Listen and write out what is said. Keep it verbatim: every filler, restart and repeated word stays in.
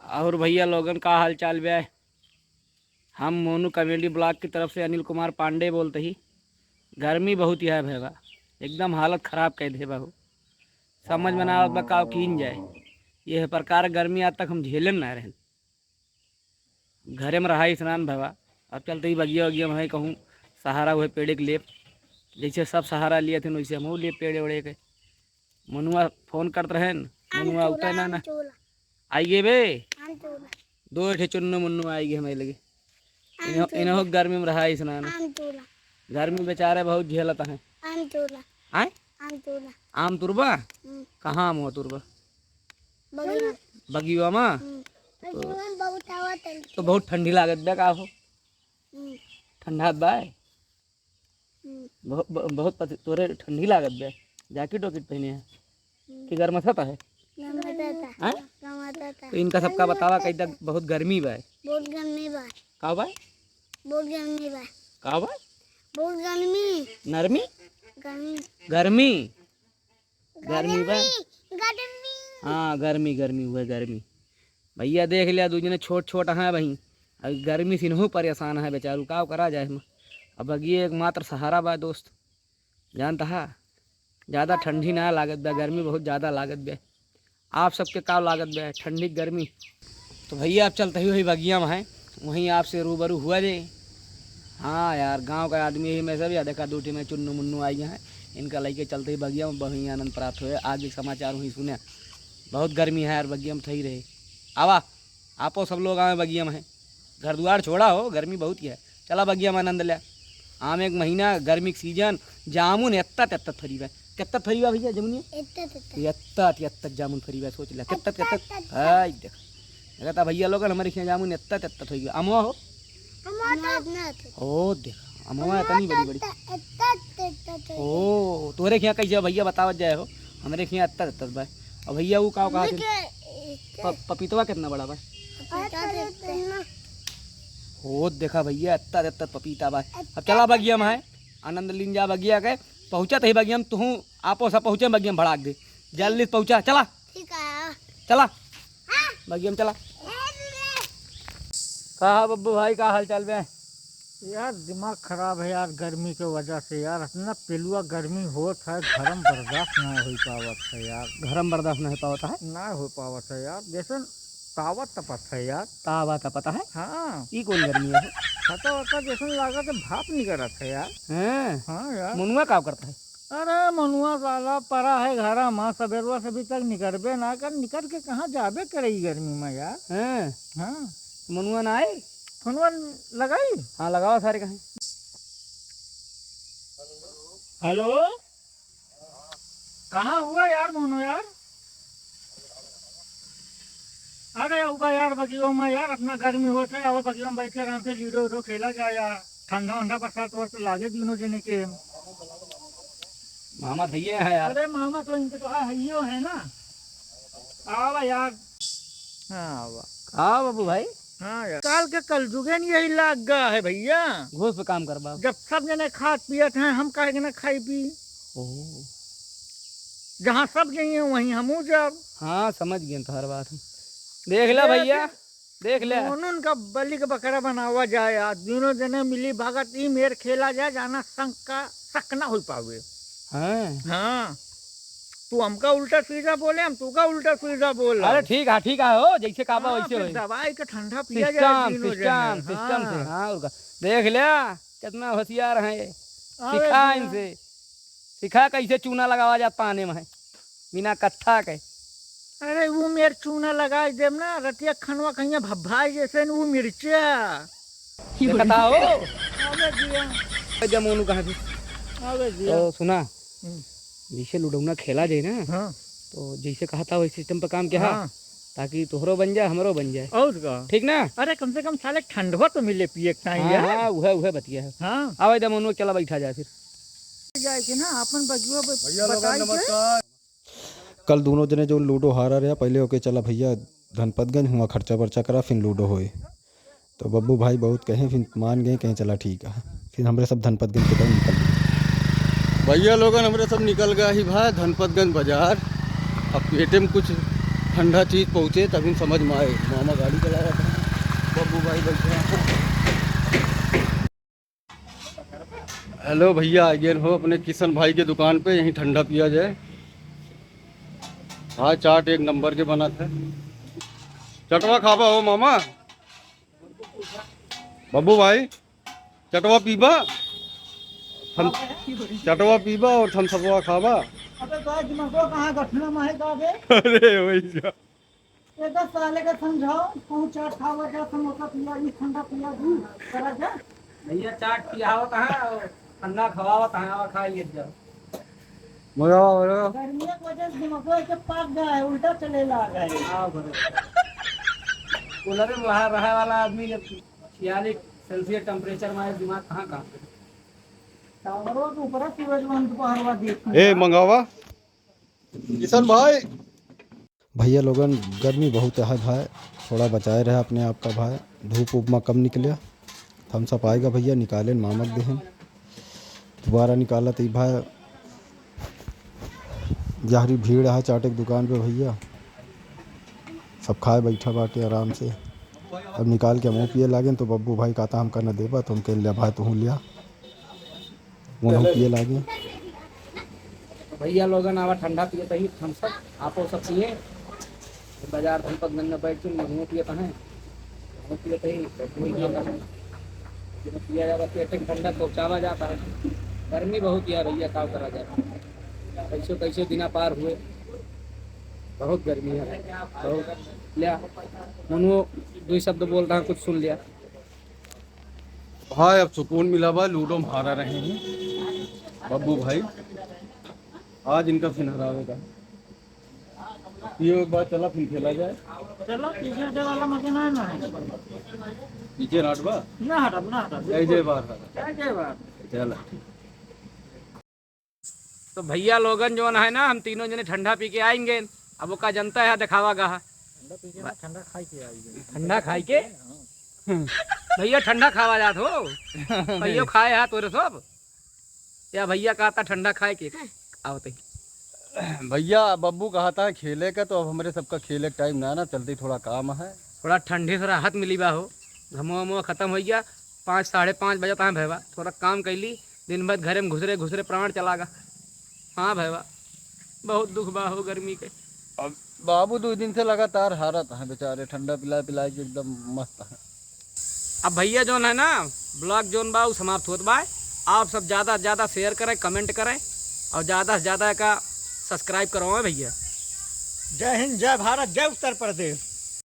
और भइया लोगन, का हाल चाल बा? हम मोनू comedy vlog की तरफ से अनिल कुमार पांडे बोलत ही। गर्मी बहुत है भइया, एकदम हालत खराब कर दे बा हो। समझ में ना आवत बा का कीन जाए। यह प्रकार गर्मी आज तक हम झेलन ना रहन। घरे में रहा स्नान भवा। अब चलत ही बगिया वगिया में है कहूँ सहारा हुए पेड़े के लेप। जैसे सब सहारा लिए थे वैसे हम लेप पेड़े ओड़े के। मनुआ फोन करत रहन, मनुआ उठे ना ना। आई गे बे। दो ठे चुन्नू मुन्नू आई गे हमारे लगे। इन्हों गर्मी में रहा स्नान। गर्मी बेचारे बहुत झेलत हैं। आय? आम तुरबा? कहाँ आम हुआ तुरबा? बगिया। बगिया में? तो बहुत ठंडी लागत बे का हो? ठंडा बा? बहुत, बहुत पति-, तोरे ठंडी लागत बे। जैकेट वैकेट पहने हैं कि गरमसत है? गरमसत है। हैं? तो इनका सबका बतावा कह दे, बहुत गर्मी बा। बहुत गर्मी बा। का बा? बहुत गर्मी बा। का बा? बहुत गर्मी। नरमी? गर्मी। गर्मी। गर्मी बा? गर्मी। हाँ, गर्मी, गर्मी हुए, गर्मी। भइया देख लिया, दू जने छोट छोट हैं भाई। अब गर्मी से इनहू परेशान है बेचारू, का करा जाए हम। अब बगिया एकमात्र सहारा बा दोस्त, जानत हा। ज्यादा ठंडी ना लागत बा, गर्मी बहुत ज्यादा लागत बा। आप सबके का लागत बा ठंडी गर्मी? तो भइया, आप चलत ही वही बगिया में है, वहीं आपसे रूबरू हुआ जे। हाँ यार, गाँव का आदमी ही में सब यार, देखा दू ठे में चुन्नू मुन्नू आई हैं, इनका लइके चलत ही बगिया में, वहीं आनंद प्राप्त हुए। आगे समाचार वहीं सुने। बहुत गर्मी है यार, बगिया में थई रहे। आवा, आपो सब लोग आवे बगिया में है। घर दुआर छोड़ा हो, गर्मी बहुत ही है। चला बगिया में आनंद ले। आम एक महीना, गर्मी के सीजन, जामुन एत्ता तेत्ता फरी बा। केत्ता फरी बा भइया जमुनिया? एत्ता तेत्ता। एत्ता तेत्ता जामुन फरी बा, सोच ले। केत्ता तेत्ता। हाय देख। देखा था भइया लोगन, हमरे खिया जामुन एत्ता तेत्ता फरी बा। अमवा हो? अमवा तो इतना था। ओ देख, अमवा इतनी बड़ी बड़ी। एत्ता तेत्ता था। ओ, तोहरे खिया कैसे भइया बतावत जाए हो? हमरे खिया एत्ता तेत्ता बा। अब भइया वो का कहा थे? प-, पपीतवा कितना बड़ा बा? पपीता देखते हैं ना। हो देखा भइया, एत्ता एत्ता पपीता बा। अब चला बगिया में है, आनंद लीन जा बगिया के। पहुँचा तही बगिया में, तुहूँ आपो सब पहुँचे बगिया में भड़ाक दे। जल्दी से पहुँचा, चला। ठीक है। चला। हाँ। बगिया में चला। ए, ले। का है बब्बू भाई, का हाल चाल बे? यार, दिमाग खराब है यार, गर्मी के वजह से यार, इतना पेलुआ गर्मी होत है, घरम बर्दाश्त ना हो पावत है यार। घरम बर्दाश्त ना हो पावत है? ना हो पावत है यार, जैसे तावा तपत है यार। तावा तपत है? हाँ। ई कौन गर्मी है? छता वता जैसे लागत है, भाप निकलत है यार। हैं? हाँ यार। मनुआ का करत है? अरे मनुआ साला परा है घरा मा, सबेरवा से अभी तक निकरबे ना कर, निकर के कहाँ जाबे करे ई गर्मी मा यार? हैं? हाँ। मनुआ ना आए? फोनवा लगाई? हाँ, लगावा सारे कहीं। हेलो, कहाँ हुआ यार मोनू यार? अरे उबा यार बगियो मा यार, इतना गर्मी होत है, अब बगियो मा बैठ के आराम से लूडो उडो खेला जाए यार। ठंडा वंडा बरसात वरसात लागे दूनों जने के। मामा भैया है यार। अरे मामा तो इनके तो है, हइयो है ना। आवा यार। हाँ, आवा। हाँ बाबू भाई। हाँ यार, काल के कलजुगे न यही लाग गा है भैया। घूस पे काम करबा। जब सब जने खात पियत हैं, हम काहे के ना खाई पी? ओह। जहाँ सब जइहें, वहीं हमहूँ जाब। हाँ, समझ गए तोहर बात हम। देख ला भैया। देख ले। मोनू का बलि के बकरा बनावा जाए यार, दूनों जने मिली भगत ई मेर खेला जाए, जाना शंका शक ना हो पावे। हाँ। हाँ। तू हमका उल्टा सीधा बोले, हम तू का उल्टा सीधा बोला। अरे ठीक है, ठीक है हो, जैसे कहा हाँ, वैसे फिर होई। दवाई का ठंडा पिया जाए सिस्टम, दूनों सिस्टम, जने। सिस्टम से, हाँ। हाँ, और का। देख ले, कितना होशियार हैं ये। अरे सिखा भैया। इनसे। सिखा कैसे चूना लगावा जात पाने में है, बिना कत्था के। अरे, वो मेर चूना लगाई देब ना, रतिया खनवा कहिया भभाई जैसे न वो मिर्चा। देखता हो? अबे जिया। जब मोनू कहाँ थी? अबे जिया। तो सुना, हम्म। जैसे लुडौना खेला जाए ना, हाँ। तो जैसे कहा था वही सिस्टम पर काम किया, हाँ। ताकि तोहरो बन जाए, हमरो बन जाए। और का? ठीक ना? अरे, कम से कम साले ठंडवा तो मिले पिए के टाइम हाँ, यार। हाँ, उहे, उहे बतिया है। हाँ। आवे दे मोनू, चला बैठा जाए फिर। जाए के ना, अपन बगिया ब-, भैया लोगन, बताई के। नमस्कार। कल दूनों जने जो लूडो हारा रहा, पहले ओके चला भैया धनपतगंज, हुआँ खर्चा बर्चा करा, फिर लूडो होए। तो बब्बू भाई बहुत कहे, फिर मान गए, कहे चला ठीक है। फिर हमरे सब धनपतगंज के तरफ निकल गए। भैया लोगन, हमरे सब निकल गए ही भाई धनपतगंज बाजार। अब पेटे में कुछ ठंडा चीज पहुँचे तभी समझ में आए। मामा गाड़ी चला रहा था, बब्बू भाई बैठे हैं। हेलो भैया, आ गए हो अपने किशन भाई के दुकान पे, यहीं ठंडा पिया जाए। हाँ, चाट एक नंबर के बनत है। चटवा खाबा हो मामा? बब्बू भाई, चटवा पीबा? थम-, चटवा पीबा और थम्सअपवा खाबा? अबे तो दिमागो कहाँ गठना में है का बे? अरे वही जा। ये तो साले का समझाओ, कहूँ चाट खावा जा, समोसा पिया जी, ठंडा पिया जी, करा जा। भैया चाट पियावत है और ठंडा खवावत है, आवा खा लिए जाओ। मजा आवा, मजा आवा। गर्मी की वजह से दिमागो ऐसे पाक गया है, उल्टा चले ला गया है। हाँ, बरोबर। कूलर में बाहर रहे वाला आदमी जब छियालीस सेल्सियस टेम्परेचर में आए, दिमाग कहाँ काम करे? टावरों के ऊपर सूरज मान दोपहरवा देख। ए, मंगावा। किशन भाई। भैया लोगन, गर्मी बहुत है भाई, थोड़ा बचाए रहे अपने आप का भाई, धूप उप में कम निकले। थम्सअप आएगा भैया, निकालेन मामक देहन। दोबारा निकालत ही भाई, जहरी भीड़ है चाटे के दुकान पे भैया, सब खाए बैठा बाटे आराम से। अब निकाल के हमहू पिए लागेन तो बब्बू भाई कहता हमका न देबा, तो हम कह लिया भाई तू लिया, उन्हों पिए लागे। भैया लोगन आवा ठंडा पिए तही थम्सअप, आपो सब पिए। बाजार धनपत गंज में बैठ के महुओ पियत हैं, महुओ पियत ही, महुओ पियत हैं। पिया जाता पेट के ठंडा पहुँचावा जाता है। गर्मी बहुत यार भैया, का करा जाए, कैसे कैसे दिना पार हुए, बहुत गर्मी है, बहुत। लिया, मनुओ दो शब्द बोलता है, कुछ सुन लिया। भाई अब सुकून मिला बा, लूडो में हारा रहे हैं बब्बू भाई, आज इनका फिन हरावेगा। ये एक बार चला फिर खेला जाए। चलो, पीछे से वाला मशीन है ना। पीछे हटबा? ना हटब, ना हटब। जय जय बार हटा। जय जय बार। चला। तो भैया लोगन जौन है ना, हम तीनों जने ठंडा पी के आएंगे। अब ओका जनता है, दिखावा गा। ठंडा पी के ना, ठंडा खाई के आएंगे। ठंडा खाई के? हाँ। भैया ठंडा खावा जात हो? कहियो खाए हा तोरे सब? या भैया कहता ठंडा खाए के? आवत ही। भैया, बब्बू कहता है खेले का, तो अब हमरे सबका खेले का टाइम ना, ना चलते, थोड़ा काम है। थोड़ा ठंडी से राहत मिली बा हो, घमवा वमवा खतम होइ गया। पाँच, साढ़े पाँच बजे तहाँ भैया, थोड़ा काम कैली, दिन भर घरे में घुसरे घुसरे प्राण चला गा। हाँ भैया, बहुत दुख बा हो गर्मी के। अब बाबू दो दिन से लगातार हारत हैं बेचारे, ठंडा पिला पिला के एकदम मस्त हैं। अब भैया जौन है ना, ब्लॉग जौन बा उ समाप्त होत बा। आप सब ज्यादा से ज्यादा शेयर करें, कमेंट करें और ज्यादा से ज्यादा का सब्सक्राइब करवाएं भैया। जय हिंद, जय भारत, जय उत्तर प्रदेश।